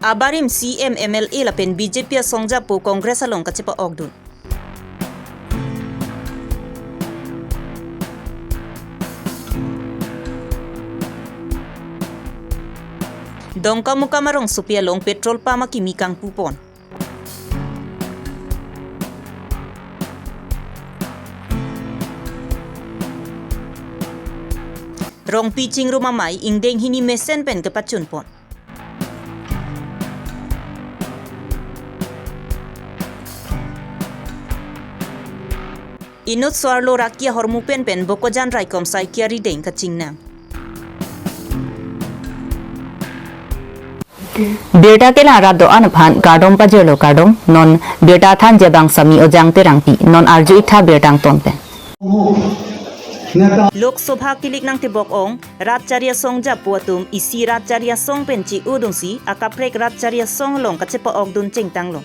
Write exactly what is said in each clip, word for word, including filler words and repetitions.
Abarim C M, M L A lapen B J P asong japo Congress along kachepa-okdun. Dongkamukam arongsopi along petrol pump akimi kangpupon. Rongpi chingrum amei ingdeng hini mesen pen kepachunpon. Inut so-arlo raki ahormu pen pen Bokajan raikom saikia rideng kachingnang. Birta kelang arat do-an aphan kardom pajirlo, kardom. Non birta thanji abang Sami Ojang Terangpi, non arju-ik tha birta angton pen. Lok Sabha kilik nangtebok ong, rat chari asong japo atum isi rat chari asong pen che-odunsi akaprek rat chari asong along kachepa-okdun chengtanglo.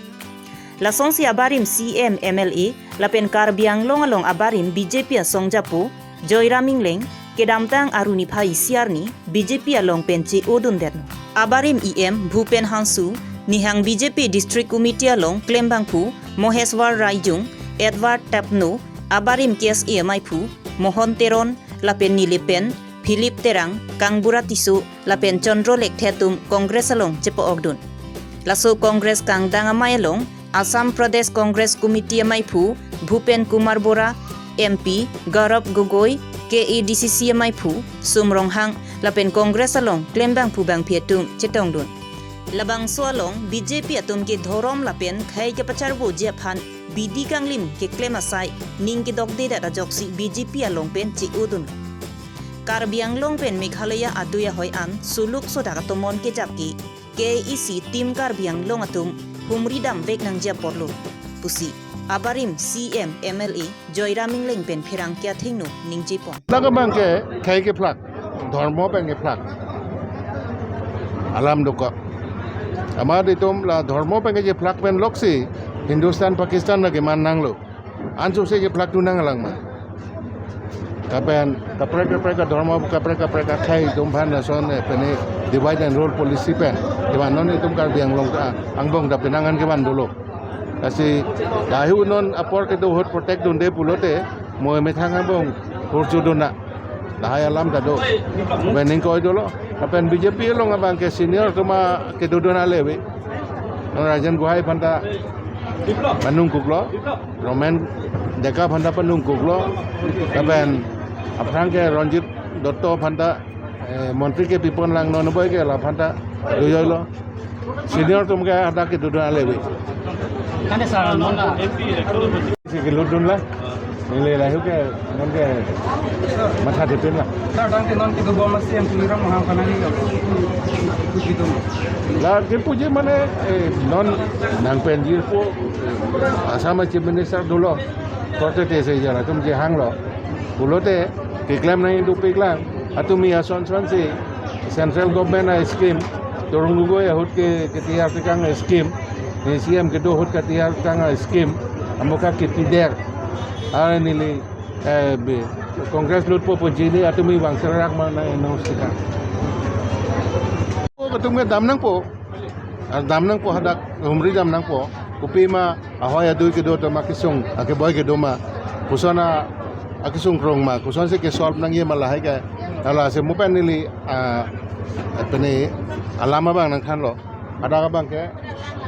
Lasonsi abarim C M, M L A lapen Karbi Anglong along abarim B J P asong japo Joyram Engleng kedamtang Aru niphai isi arni B J P along pen che-odundetlo. Abarim E M Bhupen Hansu, nihang B J P District Committee along klembangphu Moheswar Raijung, Edward Tapno, abarim K S A ameiphu Mohon Teron lapen neli pen Philip Terang, Kangbura Tisso lapen Chandra Lekthe atum Congress along chepa-okdun. Laso Congress kangdang amei along Assam Pradesh Congress Committee ameiphu Bhupen Kumar Bora, M P Gaurav Gogoi, K A D C C ameiphu Sum Ronghang lapen Congress along klembangphu bangphi atum chetongdun. Labangso along B J P atum ke dhorom lapen khei kepacharboji aphan bidi kanglim keklem asai ning kedokdedet ajoksi B J P along pen che-odun. Karbi Anglong pen Meghalaya adui ahoi an suluk sodak atomon kejap ke K A A C Team Karbi Anglong atum humri damvek nangji apotlo pusi abarim C M, M L A Joyram Engleng pen pherangke athengno ningjepon. Dak abang ke khei kephlak, dhormo pen kephlak alam dokok. Amat itum la dhormo pen kephlak pen loksi Hindustan Pakistan lake man nanglo. Ansose kephlakdun nanglang ma. Lapen kaprek kaprek kadhormo, kaprek kaprek akhei atum aphan lason, eh, pene divide and rule policy pen. Ivan non itum Karbi Anglong ta, angbong ta penang an kevan dolo. Lasi lahai-hu non apor kedo ahut protect dunde pulote, mo methang angbong hurchu dun na. Lahai alam ta do. Pen ingkoi dolo. Lapen B J P along abang ke senior atum kedo dun ale ave. Non Rajen Gohai aphan ta panungkuklo. Romen Deka aphan ta panungkuklo. Lapen aphrang ke Ranjit Dutta aphan ta, eh, montri kepipon lang non boi ke la aphan ta dojoilo. Senior atum ke hadak kedodun ale ave. Kande sir, non la. Si kelutdun la. Neli lahai-hu ke non ke matha depin la. Sir, tangte non kedobom C M Tuliram Ronghang aphan nangli puji dun. La kepuji mane, eh, non nangpen jirpo, eh, Assam Chief Minister dolo. Korte te se jana atum je hanglo. Pulote keklem nangji dopik lang. Atumi ason son si Central Government a-scheme, Tarun Gogoi ahut ke ketiyar tekang a-scheme, ni C M kedo ahut ketiyar tekang a-scheme, amoka kepider. Are neli, eh, be, Congress lutpo pu jini atumi vangserak ma nang announce tekang. Atum ke dam nangpo, ah, dam nangpo hadak, humri dam nangpo, kopima ahoi adui kedo atum akesung, akeboi kedo ma, koson a, akesung krung ma, kosonsi ke-solve nangji ma lahai ke, hala si mo pen neli, ah, pene alam abang nangthanlo, hadak abang ke,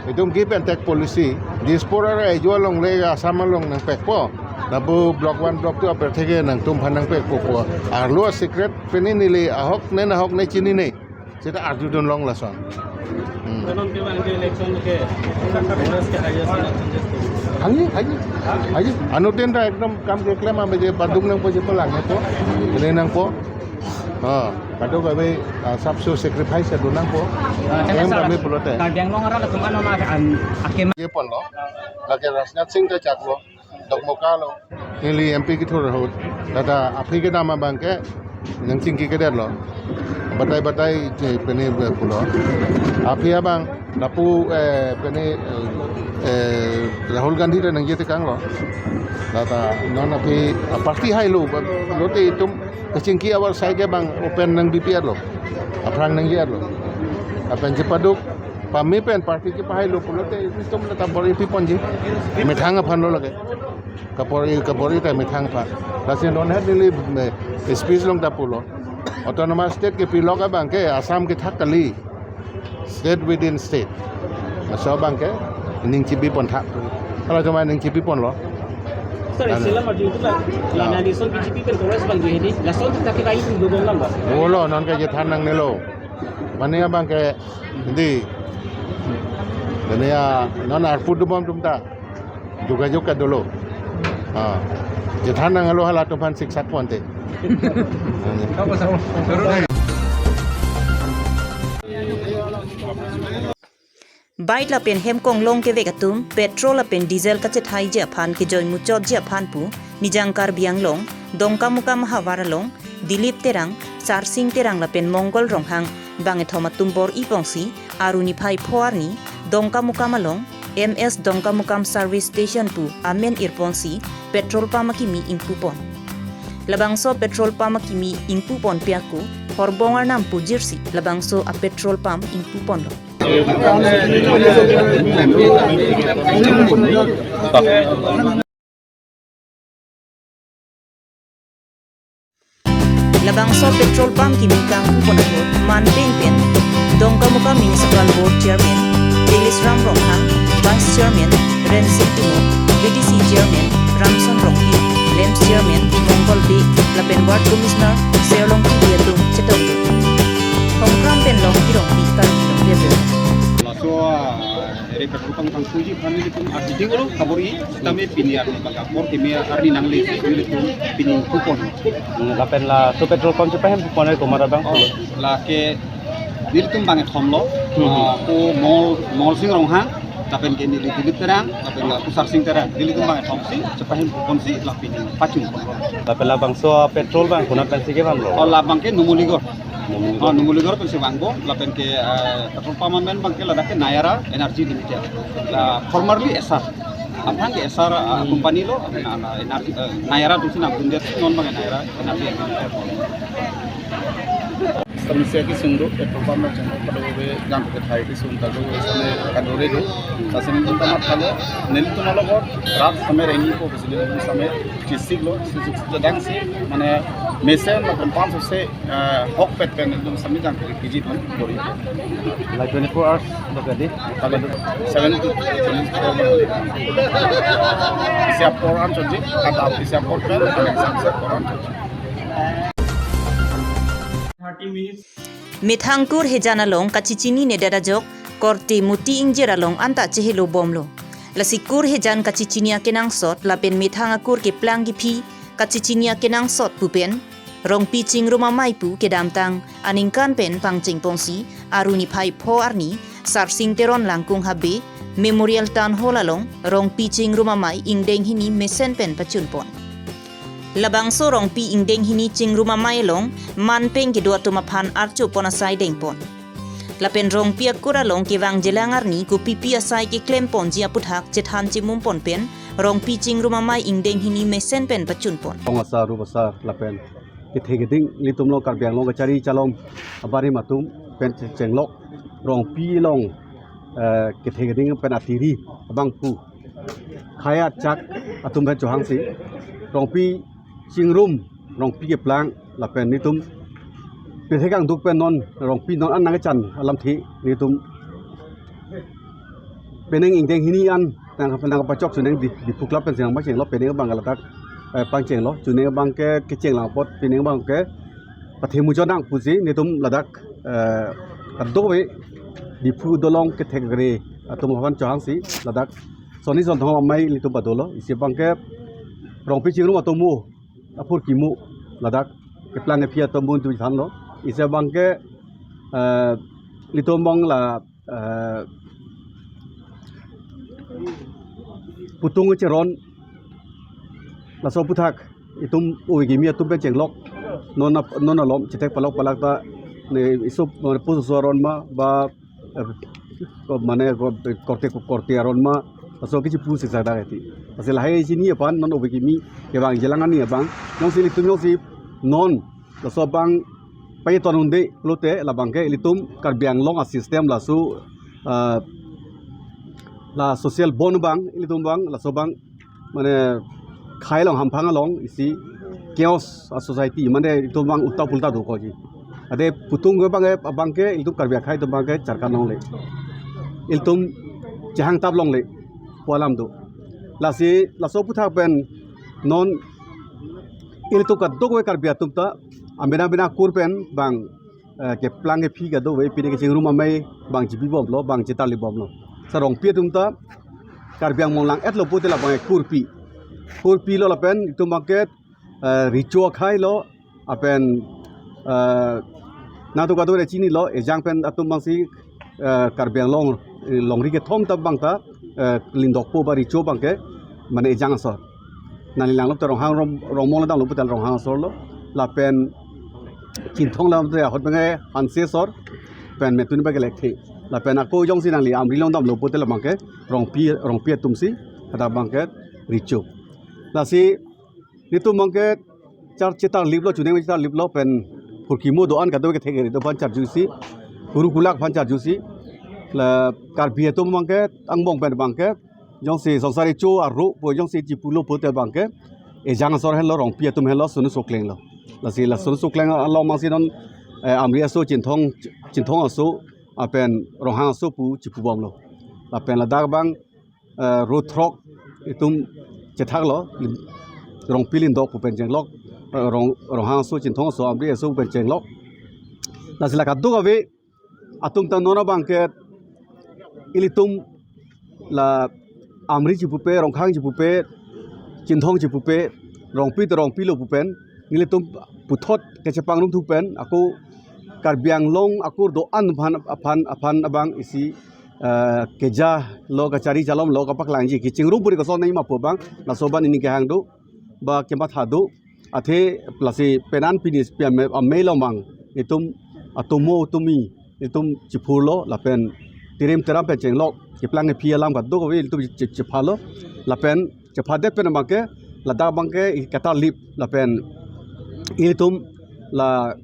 itum give and take policy, Dispur arai ajo along le Assam along nangpekpo, lapu block one, block two apor theke nangtum aphan nangpekpo pu, arlo secret pene neli ahok ne nahok ne chinine. Seta arjudun long lason. Hmm. Kanon ke bang ke election ke Congress ke hangji, hangji, hangji, hangji. Anuttin ta ekdom kam keklem abe je badung nangpo je pelang nangpo. Ele nangpo. Ha, kadokave, ah, sabso sacrifice do nangpo. Ah, em sir, kami pulote. Karbi Anglong arat atum ano ma an akem. Jeponlo. Lake Rajnath Singh ta chaklo. Dokmoka along, neli M P kethur ahut, lata aphi kedam abang ke nangchingki kedetlo. Batai batai je pene pulo. Aphi abang lapu, eh, pene, eh, Rahul Gandhi ta nangji tekanglo. Lata non aphi, ah, party hailo, ba, lote itum kachingki awar sai ke bang open nangbipi-etlo. Aphrang nangji-etlo. Lapen chepaduk Pame pen party kepahai lo pulote itum ta bor-i piponji. Methang aphan lo lake. Kabor-i, kabor-i ta methang aphan. Lasi non het neli, eh, speech along ta pulo. Autonomous state kepilok abangke Assam kethak kali. State within state. Laso abangke ning chibipon thak. Halatum aning chibiponlo. Sir, anu. Sila maju itu lah. Ya. Lana di son B J P pen Congress bang jadi. Lason kita kita ini dukung lang, Pak. Bolo, non ke jethan nangnelo. Mane abangke di. Dene ya, non arpu dubom atum ta. Jogajog ke dolo. Ah. Jethan nanglo halatum aphan siksak ponte. Bike lapen hemkonglong kevek atum, petrol lapen diesel kachethai ji aphan kejoi muchot ji aphan pu, Nijang Karbi Anglong, Dongkamukam havar along, Dilip Terang, Sarsing Terang lapen Mongol Ronghang, bangkethom atum bor-i pongsi, aruni phai pho arni, Dongkamukam along, M S Dongkamukam Service Station pu amen irponsi, petrol pump akimi ingpupon. Labangso petrol pump akimi ingpupon pi ako, horbong arnam pujirsi, labangso a petrol pump ingpuponlo. Labangso petrol pump kimi kangpupon ahut, manpeng pen Dongkamukam Municipal Board Chairman Delis Ram Ronghang, Vice Chairman Rensing Timung, V D C Chairman Ramson Rongpi, LAMPS Chairman Mongol Bey, lapen Ward Commissioner Serlongpi Bey atum chetongdun. Hongkram pen Longpi Rongpi, Karbi Longpi atum. Laso, ah, ere petrol pump kangpuji aphan nelitum asidi ulo kabor-i, tame pini arni baka bor kimi arni nangle nelitum pini kupon. Hmm, lapen laso petrol pump chepahem kupon ai komat abang? Oh, lake nelitum bangkethom lo. Hmm. Ah, ko Mol, Molsing Ronghang, lapen ke neli Dilip Terang, lapen la ko Sarsing Terang. Nelitum bangkethomsi chepahem kuponsi la pini pachun. Lapen labangso petrol abang konat pensi kevanglo? Oh, labang ke Numuligor. Numuligor. Oh, Numuligor pensi vangpo, lapen ke, eh, petrol pump amen abangke ladak ke Nayara Energy Limited. La formerly Essar. Aphrang ke Essar, ah, company lo, na, na, Energy, eh, Nayara atumsi nangdundet, non abangke Nayara Energy Limited. Samesia kesung do, petrol pump lo channel pada be jam ke thai kesung ta do, same kadore do. Sasini kita mat kalo, nelitum along bor, rat same rengi ko, sini same chisik lo, chisik sedang si, mane mesen, mane pump sose, eh, hokpet pen nelitum sami jang ke piji pon bor-i. Like twenty-four hours lo kali? Kali seven to twenty-four. Isi apor an chonji, kata isi apor pen, kali isi apor an chonji. Methang kur hejan along kachechinine det ajok, korte moti ingjir along anta chehelo bomlo. Lasi kur hejan kachechini akenangsot, lapen methang akur keplang kephi, kachechini akenangsot pu pen, Rongpi Chingrum Amei pu kedamtang aningkan pen pangcheng pongsi, aruni phai pho arni, Sarsing Teron Langkung Habe, Memorial Town Hall along, Rongpi Chingrum Amei ingdeng hini mesen pen pachunpon. Labangso Rongpi ingdeng hini Chingrum Amei along, manpeng kedo atum aphan archupon asai dengpon. Lapen Rongpi akur along kevang jelang arni kopipi asai keklemponji aputhak chethan chemumpon pen, Rongpi Chingrum Amei ingdeng hini mesen pen pachunpon. Ong asar, rup asar, lapen kethe keding nelitum lo Karbi Anglong kachari chalom abarim atum pen chenglok Rongpi along, eh, kethe keding pen atiri abang pu khaya chak atum pen chohangsi Rongpi Chingrum, Rongpi keplang, lapen nelitum pirthe kangduk pen non Rongpi non an nangchan alamthe nelitum penang ingdeng hini an nang nangpachok chuning di, Diphu Club pensi nangpachenglo, penang abang ladak, eh, pangchenglo, chuning abang ke kecheng lang apot, penang abang ke pathe muchot nang pusi nelitum ladak, eh, kadokave Diphu dolong kethek kere atum aphan chohangsi ladak Soni Sonthong Amei nelitum padolo, isi abang ke Rongpi Chingrum atum mu, apor kimu, ladak keplang kephi atum mu nelitum thanlo, isi abang ke, eh, nelitum abang la, eh, Putung Cheron, laso aputhak itum ove kimi atum pen chenglok, non ap-, non alom chethek palok palak ta, ne iso, mane puso aron ma, ba, eh, ko mane ko korte, korte aron ma, laso kechipu siksak dak eti. Lasi lahai chini aphan non ove kimi kevang jelang arni abang, jongsi nelitum jongsi non laso abang payeton unde pulote labang ke ilitum Karbi Anglong a system laso ah, la social bond abang, ilitum abang, laso abang, mane khei along hamphang along isi chaos a society, mane itum abang ulta pulta do ko ji. Ade puthot ke abang ke, abang ke, ilitum Karbi akhei atum abang ke charkan longle. Ilitum chehang tap longle pu alam do. Lasi laso aputhak pen non ilitum kadokave Karbi atum ta amena mena kur pen abang, eh, keplang kephi kadokave pine kechingrum amei abang chipi bomlo, abang chetarli bomlo. Sa Rongpi atum ta Karbi Anglong lang-etlo pute la abang kurpi. Kurpilo lapen itum abang ke, eh, recho akhei lo, lapen, eh, nangtum kadokave chinilo, ejang pen atum abangsi, eh, Karbi Anglong, eh, longri kethom ta abang ta, eh, lindokpo ba recho abang ke, mane ejang asor. Nangli langlo te Ronghang Rong, Rongmong le damlo pute Ronghang asor lo. Lapen Chinthong lam te ahut abang ke Hanse asor. Pen Metuni abang ke Lekthe. Lapen ako jongsi nangli Amri along damlo pute la abang ke Rongpi, Rongpi atum si, hadak abang ke recho. Lasi nelitum abang ke char chetarliplo, chuning chetarliplo, pen phurkimo do-an kadokave kethek kere atum aphan charjusi, kuru kulak aphan charjusi, la Karbi atum abang ke angbong pen abang ke jongsi songsari cho aro pu jongsi chipulo pute abang ke ejang asor henlo, Rongpi atum henlo, sunu sokleng lo. Lasi la sunu sokleng along abangsi non, eh, Amri aso, Chinthong, Chinthong aso, lapen Ronghang aso pu chipu bomlo. Lapen ladak abang, eh, ro throk itum chethaklo, lim-, Rongpi lindok pu pen chenglok, eh, Rong, Ronghang aso, Chinthong aso, Amri aso pu pen chenglok. Lasi la kadokave atum ta non abang ke ilitum la Amri chipupe, Rongkhang chipupe, Chinthong chipupe, Rongpi te Rongpilo pu pen nelitum puthot kechepangrum thu pen ako Karbi Anglong akur do-an aphan, aphan, aphan abang isi, eh, keja lo, kachari chalom lo, kapaklangji, kechingrum puri koson nangji ma pu abang, laso abang pini kehang do, ba kematha do, athe lasi penang pini pi ame, amei along abang, itum atomo atomi, itum chiphurlo, lapen tirim tiram pen chenglok, keplang kephi alam kadokave itum che-, chephalo, lapen chephadet pen abang ke, ladak abang ke katarlip, lapen ilitum la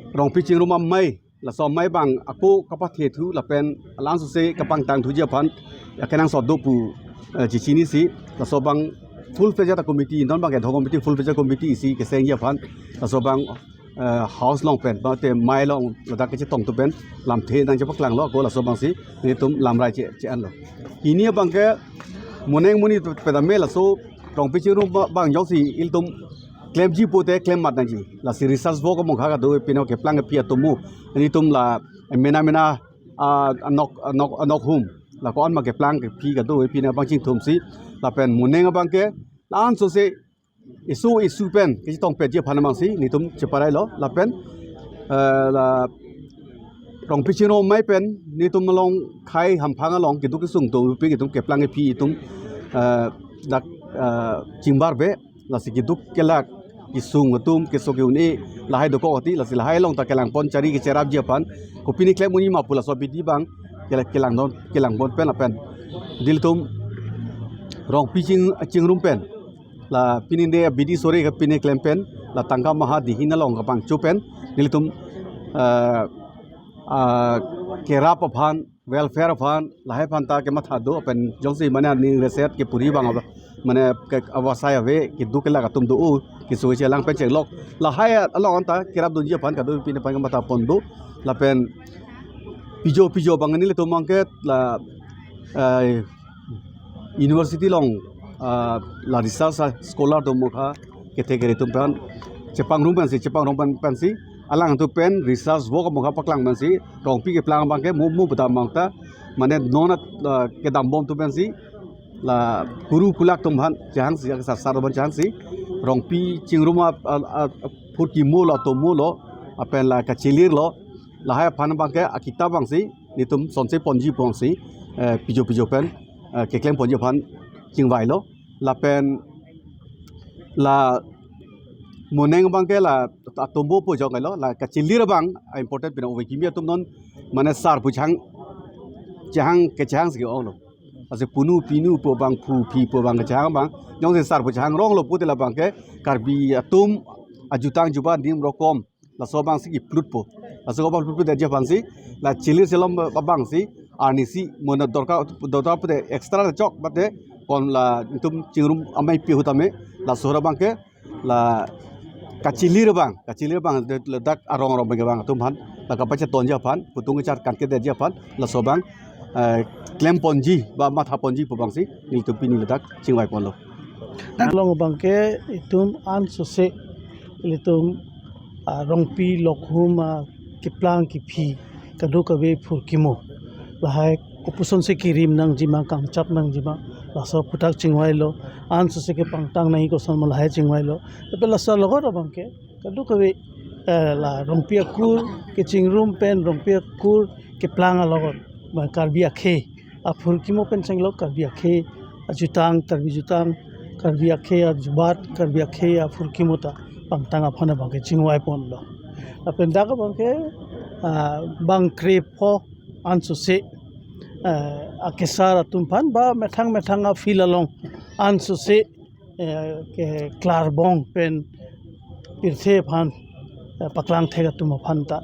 Rongpi chingrum amei, laso amei abang ako kapathe thu lapen alang suse kapangtang thuji aphan, ya kenangsot do pu, eh, chichinisi, laso abang full fledged committee, non abang ke do committee, full fledged committee isi kesengji aphan, laso abang, eh, house along pen, ba te amei along ladak kechetong thu pen, lamthe nangchepaklanglo, ako laso abangsi nelitum lamrai che, che-anlo. Pini abang ke moneng monit pedame laso Rongpi chingrum ba-, abang jongsi ilitum klemji pute klem mat nangji. Lasi research work amokha kadokave pine keplang kephi atomo. Nelitum la mena mena, ah, anok, anok, anok hum. La ko-an ma keplang kephi kadokave pine abang chingthumsi. Lapen moneng abang ke la-an sose isu isu pen kechetongpetji aphan abangsi nelitum cheparailo. Lapen, eh, la Rongpi chingrum amei pen nelitum along khei hamphang along keduk kesung do pi itum keplang kephi itum, eh, dak, eh, chingbarbe, lasi keduk kelak kesung atum keso ke-un-e lahai dokok ati, lasi lahai along ta kelangpon chari kecherapji aphan, kopine klem unji ma pu laso abidi abang kela-, kelangdon, kelangpon pen lapen nelitum Rongpi ching, chingrum pen la pini ne abidi sore ke pine klem pen la tangka maha dihin along kapangcho pen nelitum, eh, ah, kerap aphan, welfare aphan, lahai aphan ta kematha do pen jongsi mane aning reset kepuri abang aba, mane ke awasai ave, keduk kelak atum do, o keso kechelang pen chenglok, lahai along anta kerapdunji aphan kadokave pine abang kematha pon do. Lapen pijo pijo abang nelitum abang ke la, eh, university along, ah, la research, ah, scholar atum amokha kethek kere atum aphan chepangrum pensi, chepangrum pen, pensi alangtum pen research work amokha paklang pensi Rongpi keplang abang ke mo mo bedam abang ta mane non, ah, kedam bom atum pensi la kuru kulak atum aphan chehangsi, sar sar aphan chehangsi Rongpi chingrum a, a, a, phurkimo lo, atomo lo, lapen la kachelir lo, lahai aphan abang ke akitap abangsi nelitum sonse ponji pu abangsi, eh, pijo pijo pen, eh, keklem ponji aphan chingvailo. Lapen la moneng abang ke la atomo pu jok lo, la kachelir abang, ah, important pina ove kimi atum non mane sar pu chehang, chehang kechehangsi ke-onglo. Lasi punu pinu pu abang, phu phi pu abang kechehang abang, jongsi sar pu chehang ronglo pute la abang ke Karbi atum ajutang juba nim rokom laso abang si kiplutpo. Laso abang plutpo detji aphan si, la chelir chelom abang si, arnisi monot dorkar, dorkar pute extra chok mate, kon la itum chingrum amei pi ahut tame, laso abang ke, la kachelir abang, kachelir abang, de-, ladak arong arong abang abang atum aphan, la kapachetonji aphan, putung kechar kan kedetji aphan, laso abang, eh, klemponji, ba mathaponji pu abang si, nelitum pini ladak chingvaiponlo. Along abang ke itum ansose, ilitum, ah, Rongpi lokhum, ah, keplang kephi, kadokave phurkimo. Lahai kopuson si kirim nangji ma, kangchap nangji ma, laso aphuthak chingvailo, ansose kepangtang nangji koson ma lahai chingvailo. Tapi laso alogot abang ke, kadokave, eh, la Rongpi akur kechingrum pen Rongpi akur keplang alogot, ma Karbi akhei aphurkimo pen chenglo, Karbi akhei ajutang, Karbi jutang, Karbi akhei ajubat, Karbi akhei aphurkimo ta pangtang aphan abang ke chingvaiponlo. Lapen dak abang ke, ah, bang krepho ansose, eh, akesar atum aphan ba methang methang a-field along ansose, eh, keklarbong pen pirthe aphan, eh, paklang thek atum aphan ta,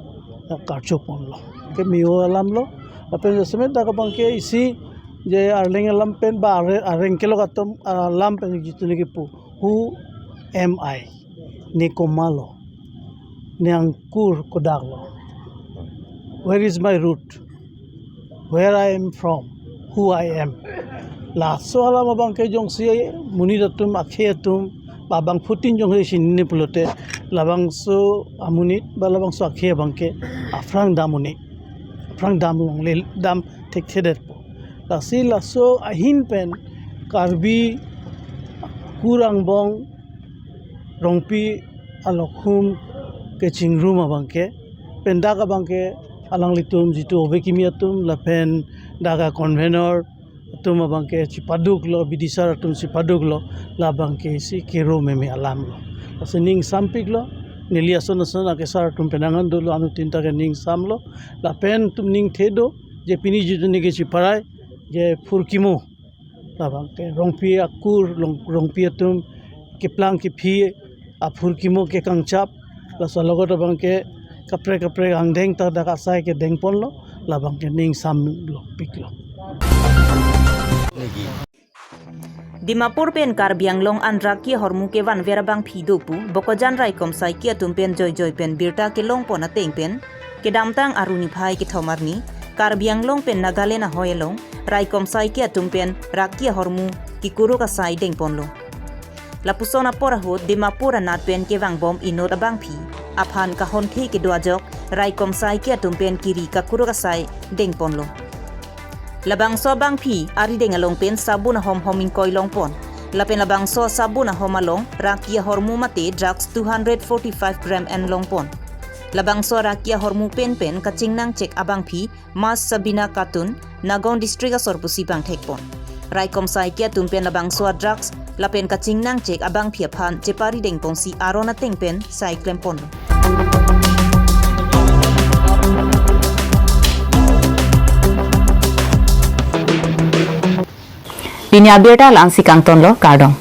eh, karchoponlo. Ke me-o alamlo. Lapen jasemet dak abang ke isi je Arleng alam pen ba are-, areng kelok atum alam pen jitu ne kipu. Who am I? Ne komatlo? Ne angkur kodaklo? Where is my root? Where I am from? Who I am? Laso alam abang ke jongsi monit atum, akhei atum, ba bangphutin jongsi chinine pulote, labangso amonit ba labangso akhei abang ke aphrang dam un-e, aphrang dam longle, dam thekthedetpo. Lasi laso ahin pen Karbi akur angbong Rongpi alokhum kechingrum abang ke, pen dak abang ke alanglitum jitu ove kimi atum lapen dak a-convenor atum abang ke chipaduklo, bidisar atum chipaduklo, labang ke isi kero meme alamlo. Lasi ning sampiklo, neli ason ason akesar atum pen angan dolo, anuttin ta ke ning samlo, lapen itum ning thedo, je pini jitu ne ke chiparai, je phurkimo. Labang ke Rongpi akur, Long-, Rongpi atum keplang kephi aphurkimo kekangchap, laso alogot abang ke kaprek kaprek angdeng ta dak asai kedengponlo, labang ke ning samlo piklo. Dimapur pen Karbi Anglong an rakki ahormu kevanver abangphi do pu Bokajan raikom saiki atum pen joijoi pen birta kelongpon ateng pen, kedamtang arni phai kethom arni, Karbi Anglong pen Nagaland ahoi along, raikom saiki atum pen rakki ahormu kekuruk asai dengponlo. Lapuson apor ahut Dimapur anat pen kevangbom inut abangphi aphan kahonthe kedo ajok, raikom saiki atum pen kiri kakuruk asai dengponlo. Labangso abangphi arideng along pen sabun ahom hom ingkoi longpon. Lapen labangso sabun ahom along rakki ahormu mate drugs two hundred forty-five gram an longpon. Labangso rakki ahormu pen pen kachingnangchek abangphi Mas Sabina Khatun, Nagaon District asor pusi pangthekpon. Raikom saiki atum pen labangso a-drugs lapen kachingnangchek abangphi aphan chepari dengponsi aron ateng pen sai klempon. Pini abirta la-ansi kangtonlo, kardom.